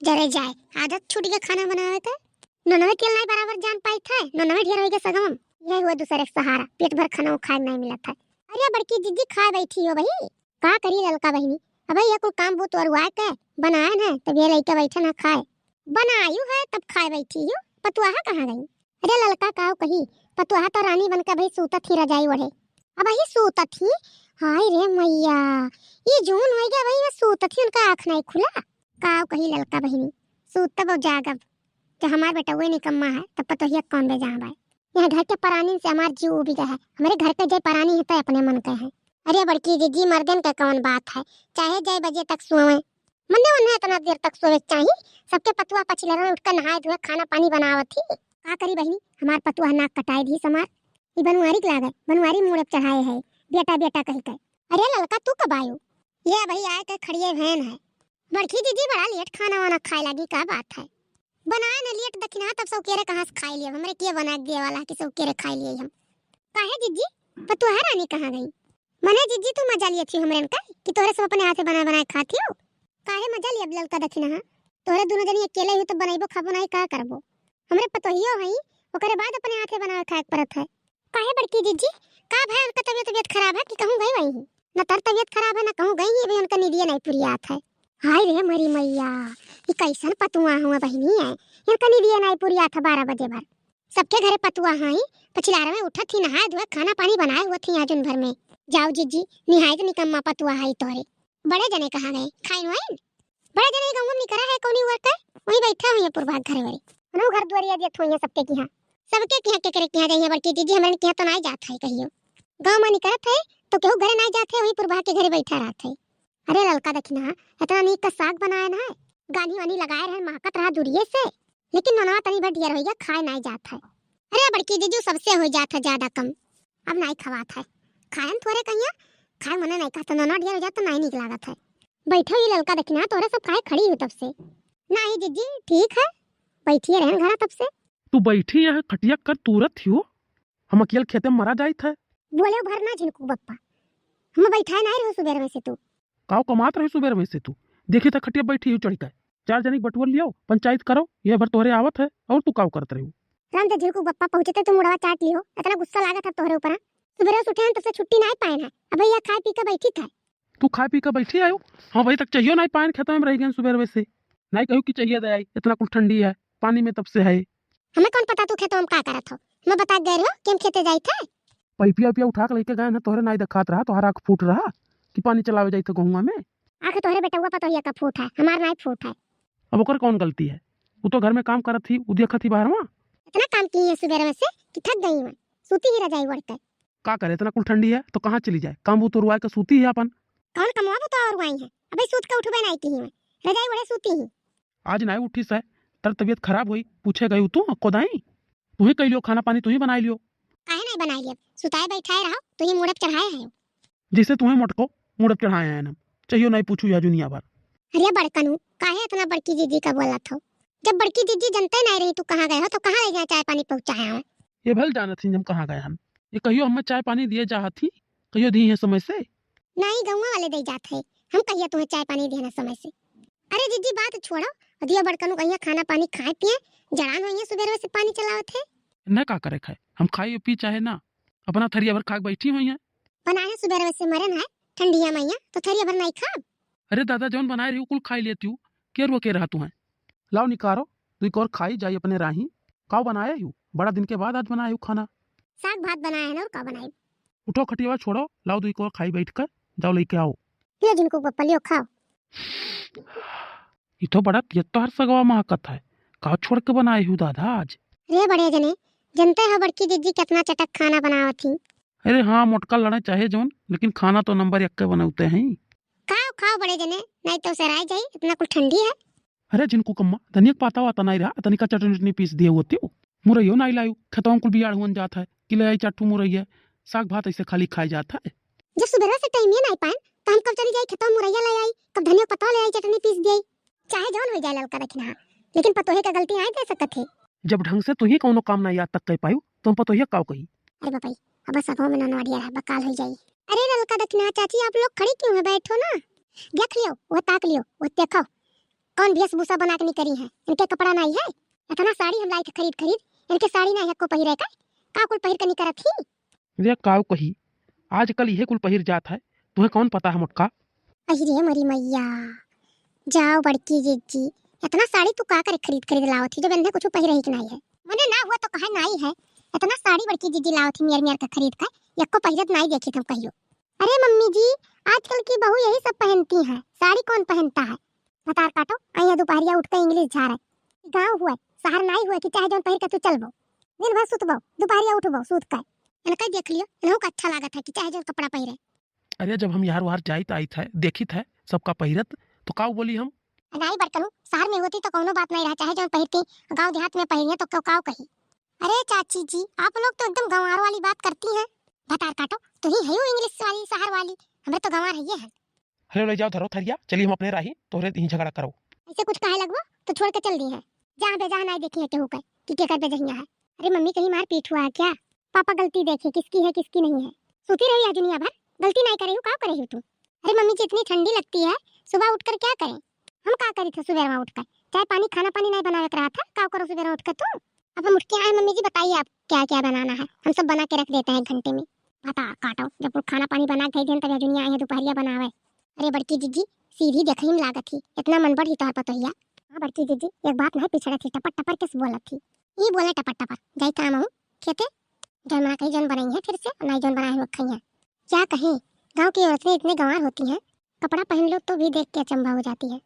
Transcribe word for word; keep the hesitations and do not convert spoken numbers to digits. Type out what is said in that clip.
जरे जाए, आदत छूट गया खाना बनावे के। ननवे के नाई बराबर जान पाइत है, ननवे ढेर होइगा सगम। यही हुआ दूसरे के सहारा, पेट भर खाना खाए नाई मिलत है। अरे बड़की जिज्जी, खाए बैठी हो बही? का करी ललका बहिनी, अब ये कुल काम बूत ओरुआ के बनाए न, तब ये लइका बैठे न खाए। बनायु है तब खाए बैठी हो, पतुआहा कहाँ गई? अरे ललका काव कही, पतुआहा तो रानी बन के भाई सूतत ही रजाई ओढ़े। अब ही सूतत ही। हाय रे मैया, ये जून होइगा भाई, वे सूतत ही, उनका आँख नाई खुला। काव कही ललका बहिनी, सूतब और जागब। जब हमार बेटउए निकम्मा है, तब पतोहिया कौन बेजाँ बाय? यहाँ घर के परानी से हमार जीव उबि गया है। हमरे घर के जे परानी है, तो अपने मन के है। अरे बड़की जिज्जी, मर्दन के कौन बात है, चाहे जय बजे तक सोवे, मन्ने उन्हें इतना देर तक सोवे के चाही। सबके पतुआ पछिलरवे उठ के नहाए धोए, खाना पानी बनावत ही। का करी बहिनी, हमार पतुआ नाक कटाए दी समार। ई बनवारी के लागे, बनवारी मूड़े पे चढ़ाए है, बेटा बेटा कही के। अरे ललका, तू कब आयो? ये अबही आए के खड़िए भेन है। बड़की जिज्जी बड़ा लेट खाना वाना खाए लागी, का बात है? बनाए न लेट दखिना, तब सौकेरे कहाँ से खाए लिए? हमरे के बना के दिए वाला है कि सौकेरे खाए लिए हम? काहे जिज्जी, पतुआ रानी कहाँ गई? मने जिज्जी, तू मजा लिए थी हमरे न का कि तोहरे सब अपने हाथे बनाए बनाए खाती हो? काहे मजा लिए अब ललका दखिना? तोहरे दोनों जनी अकेले ही तो बनैबो खाबो नाई, का करबो? हमरे पतोहियो हई, ओकरे बाद अपने हाथे बनाए खाए के परत है। काहे बड़की जिज्जी, का भय? उनका तबियत, तबियत खराब है कि कहूँ गई वही? न तर तबियत खराब है, न कहूँ गई ही, अभी उनका नींदिए नाई पुरियात है। हाय रे मरी मैया, ई कैसन पतुआ हुआ बहिनी है, इनका नींदिए नाई पुरियात है बारह बजे भर। सबके घरे पतुआ हई, पछिलार में उठत ही, नहाए धोए, खाना पानी बनाए हुआ थी आज उन भर में। जाओ जिज्जी, निहायत निकम्मा पतुआ हई तोहरे। बड़े जने कहाँ गए? खाइन वाइन? बड़े जने गाँव में निकरा है कौनी ओर के, वहीं बैठा हुई है पुरभाग घरे वरे। उन्हों घर दुआरिया दिया थोइया सबके किहाँ। सबके किहाँ केकरे किहाँ जाइए बड़की जिज्जी, हमरे किहाँ तो नाई जात है कहियो। गाँव में निकरत है तो केहू घरे नाई जात है, वहीं पुरभाग के घरे बैठा रहत है। अरे ललका दखिना, इतना नीक का साग बनाए ना है, गानी वानी लगाए रहे, महकत रहा दूरिये से, लेकिन ननवा तनी भर ढेर होइगा, खाए नाई जात है। अरे बड़की जिज्जी, सबसे हो जात है ज्यादा कम, अब नाई खवात है। खाएन थोरे कहिया, खाए मने नाई कहत, ननवा ढेर हो जात तो नाई नीक लागत है। बैठो ये ललका दखिना, तोरे सब काहे खड़ी हो तब से? नाई जिज्जी, ठीक है, बैठिए रहन घरा तब से। तू बैठी यहाँ खटिया कर तूरत ही हो, हम अकेल खेते में मरा जाइत है। बोले भर ना झिनकू बप्पा, हम बैठाए नाई रहो सुबेर में से तू। काव कमात रही सुबेर में से तू? देखी था खटिया बैठी हो चढ़ के। चार जनी के बटुअर लियो, पंचायत करो, ये भर तोहरे आवत है, और तू काव करत रही हो? राम दे झिनकू बप्पा पहुँचते तू मुड़वा चाट लियो, इतना गुस्सा लागत है तोहरे ऊपर, हाँ? सुबेरे से उठे हैं तब से छुट्टी नाई पाए हैं, अब भैया खाए पी के बैठी का? तू खाए पी के बैठी आयो, हम अभी तक चाहियो नाई पाए, खेतवा में रह गए सुबेर से, नाई कहू कि चाहिए दे आई, इतना कुल ठंडी है, पानी में तब से है। हमें कौन पता तू खेतवा में का करत हो, हमें बता गए रहो कि हम खेते जाइत है। पैपिया उपिया उठा के लेके गए हैं, तोहरे नाई देखात रहा, तोहरा आँख फूट रहा कि पानी चलावे जाइत है गहुआ में। आँख तोहरे बेटउआ पतोहिया का फूट है, हमार नाई फूट है। अब ओकर कौन गलती है? वो तो घर में काम करत थी, वो देखत थी बाहरवा। इतना काम की है सुबेरे से कि थक गई मैं, सूती ही रजाई ओढ़ के। का करे, इतना कुल ठंडी है तो कहाँ चली जाए? काम वो तो रुआ के सूती है अपन। कौन कमवा वो तो और आई है, अबे सूत के उठबे नाई की ही मैं, रजाई ओढ़े सूती ही। आज नाई उठी से, तर तबियत खराब हुई, पूछे गई तू कोदाई? तू ही कह लियो, खाना पानी तू ही बनाई लियो। काहे नाई बनाई लियो? सुताए बैठाए रहो, तू ही मुड़े पे चढ़ाए है। जैसे तुम्हें मोटको मुड़े पे चढ़ाए हैं हम, चाहियो नाई पूछू या दुनिया भर। अरे बड़कनू, काहे इतना बड़की जिज्जी का बोलत हो? जब बड़की जिज्जी जनते नाई रही तू कहाँ गए हो, तो कहाँ ले जाए चाय पानी पहुँचाए हो? ये भल जानत ही हम कहाँ गए हन। ये कहियो हमें चाय पानी दिए जाहत ही, कहियो दी है समय से? नाई, गौवा वाले दे जात है, हम कहिया तुम्हें चाय पानी देना समय से। अरे जिज्जी, बात छोड़ो, अदियो बड़कनू कहिया खाना पानी खाए पिए, जड़ान होइए सुबेरे से पानी चलावत है। न का करे खाए, हम खाई पी चाहे ना, अपना थरिया भर खा के बैठी हुई है। बनाए सुबेरे से मरे ना है, ठंडिया मैया तो थरिया भर नाई खाब। अरे दादा, जौन बनाए रही कुल खाई लेती हूँ, के रुआ के रहा तू है? लाओ निकारो, दुई कोर खाई जाई अपने राही। काव बनाए हूँ, बड़ा दिन के बाद आज बनाए हूँ खाना। साग भात बनाए है ना, और का बनाई? उठो खटियावा छोड़ो, लाओ दुई कोर खाई बैठ कर, जाओ लेके आओ। लियो जिनको पप्पा, लियो खाओ। ई तो बड़ा तेज तोहर सगवा महकत है, का छोड़ के बनाए हूँ दादा आज? रे बड़े जने, जनते हो बड़की जिज्जी कितना चटक खाना बनावत ही। अरे हाँ, मोटका लड़े चाहे जौन, लेकिन खाना तो नंबर एक के बनौते हैं। खाओ, खाओ बड़े जने, नाई तो सेराय जाई, इतना कुल ठंडी है। अरे जिनको कम्मा, धनिया के पाता वाता नाई रहा, तनिका चटनी उटनी पीस दिए होती हो। मुरैयो नाई लायू, खेतवा में कुल बियाड़ हुअन जात है, कि ले आई चार ठू मुरैया, साग भात ऐसे खाली खाए जात है। जब सुबेरा से टाइम ये नाई पाएन, तो हम कब चली जाई खेतवा में मुरैया ले आई, कब धनिया के पत्ता ले आई, चटनी पीस दिए। चाहे जौन हो जाए ललका दखिनहा, लेकिन पतोहे का गलती नाई दे सकत है। जब ढंग से तुही कौनो काम नाई आज तक कर पायू, तो हम पतोहिया काव कही? अरे बापा, अब सगो में ननवाड़िया रहा, बकाल हो जाई। अरे ललका दखिनहा चाची, आप लोग खड़ी क्यों है, बैठो ना। देख लियो, वो ताक लियो, वो देखो, कौन वेशभूषा बना के निकरी है? इनके कपड़ा नाई है? इतना साड़ी हम लाई थे खरीद खरीद, इनके साड़ी नाई है को पहिरे का? का कुल पहिर के निकरत ही? रे काऊ कही, आजकल इहे कुल पहिर जात है, तुहे कौन पता है मोटका? अहि रे मरी मैया, जाओ बड़की जिज्जी, इतना साड़ी तू का करे खरीद खरीद लावत ही जब इन्हें कुछ पहिरे ही के नाई है? मने ना हुआ तो कहे नाई है, इतना साड़ी बड़की जिज्जी लावत ही मियर मियर का खरीद का, यक्को पहिरत नाई देखी हम कहियो। अरे मम्मी जी, आजकल की बहू यही सब पहनती हैं, साड़ी कौन पहनता है? भतार काटो, अइया दुपहरिया उठ के इंग्लिश झारे। गाँव हुए, शहर नाई हुए कि चाहे जौन पहिर के तू चलबो। दिन भर सुतबो, दुपहरिया उठबो, सूत के। इनका देख लियो, इन्हों का अच्छा लागत है कि चाहे जौन कपड़ा पहिरे। अरे जब हम यार वार जाइत आइत है, देखित है सबका पहिरत, तो काऊ बोली हम? नाई बड़कनू, शहर में होती तो कौनो बात नहीं रहा, चाहे जौन पहिरती, गाँव देहात में पहिरिए तो क्यों काऊ कही? अरे चाची जी, आप लोग तो एकदम गंवार वाली बात करती हैं। भतार काटो, तू ही है इंग्लिश वाली, शहर वाली, हमरे तो गंवार है ये है। हेलो, ले जाओ, धरो थरिया, चली हम अपने राही, तोहरे ही झगड़ा करो। ऐसे कुछ कहे लगबो, तो छोड़ के चल दी है। जहाँ बेजा नाई देखी है केहू के, कि केकर बेजहिया है। अरे मम्मी, कहीं मार पीट हुआ है क्या? पापा गलती देखे, किसकी है, किसकी नहीं है। सोती रही है दुनिया भर, गलती नाई करे हो, का करे हो तू? अरे मम्मी जी, इतनी ठंडी लगती है, सुबह उठकर क्या करें? हम का करी थे सुबह में उठकर? चाय पानी, खाना पानी नहीं बनावे के रहा था, का करो सुबह में उठकर तू? अब हम उठ के आए, मम्मी जी बताइए आप क्या क्या बनाना है, हम सब बना के रख देते हैं एक घंटे में। भतार काटो, जब वो खाना पानी बना के गई दिन तब दुनिया आई है दोपहरिया बनावे। अरे बड़की जिज्जी, सीधी देखही में लागत ही, इतना मन बढ़ी तोहर पतोहिया। हाँ बड़की जिज्जी, एक बात नहीं पिछड़त ही, टपर टपर किस बोलत ही? ई बोले टपर टपर, जाई काम हूँ खेते, जौन बना कही जौन बनाई है फिर से, नाई जौन बनाए हुए खाई है। क्या कहें, गाँव की औरतें इतने गंवार होती हैं, कपड़ा पहन लो तो भी देख के अचंभा हो जाती है।